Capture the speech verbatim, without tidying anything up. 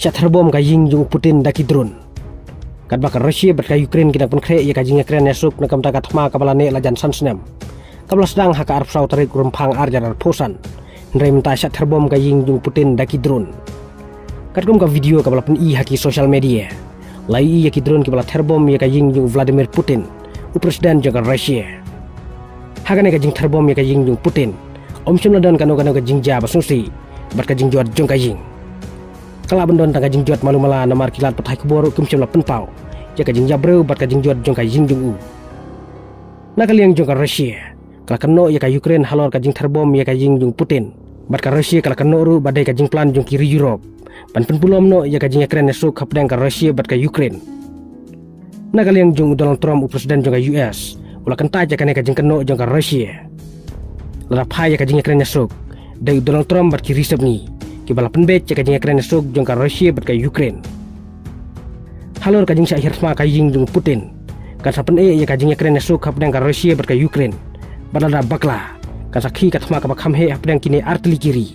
Shah therbom ka ïing jong u Putin da ki drone. Katba ka Russia bad ka Ukraine ki dang pynkhreh ïa ka jingïakren ïasuk na ka bynta ka thma kaba la neh la jan san snem, kaba la sdang ha ka arphew saw tarik u Rymphang ar hajar arphew san, hynrei mynta shah therbom ka ïing jong u Putin da ki drone. Katkum ka video kaba la pyni ha ki social media, la ïohi ïa ki drone kiba la therbom ïa ka ïing jong u Vladimir Putin, u president jong ka Russia. Ha kane ka jingtherbom ïa ka ïing jong u Putin, ym shym la don kano kano ka jingjia ba sngewsih bad ka jingjot jong ka ïing. Ka lah ban don tang ka jingjot malu mala namar ki lad pathai khubor ruh kim shym la pynpaw ïa ka jingïap briew bad ka jingjot jong ka ïing jong u. Na ka liang jong ka Russia, ka la kynnoh ïa ka Ukraine halor ka jingtherbom ïa ka ïing jong u Putin. Bad ka Russia ka la kynnoh ruh ba dei ka jingplan jong ki ri Europe ban pynpulom noh ïa ka jingïakren ïasuk hapdeng ka Russia bad ka Ukraine. Na ka liang jong u Donald Trump, u president jong ka U S, u la kyntait ïa kane ka jingkynnoh jong ka Russia. Lada phai ïa ka jingïakren ïasuk, dei u Donald Trump bad ki ri sepngi kiba la pynbeit ïa ka jingïakren ïasuk jong ka Russia bad ka Ukraine. Halor ka jingshah hiar thma ka ïing jong u Putin, kan sa pyneh ïa ka jingïakren ïasuk hapdeng ka Russia bad ka Ukraine. Bad lada bakla, kan sa khih ka thma kaba kham heh hapdeng kine artylli ki ri.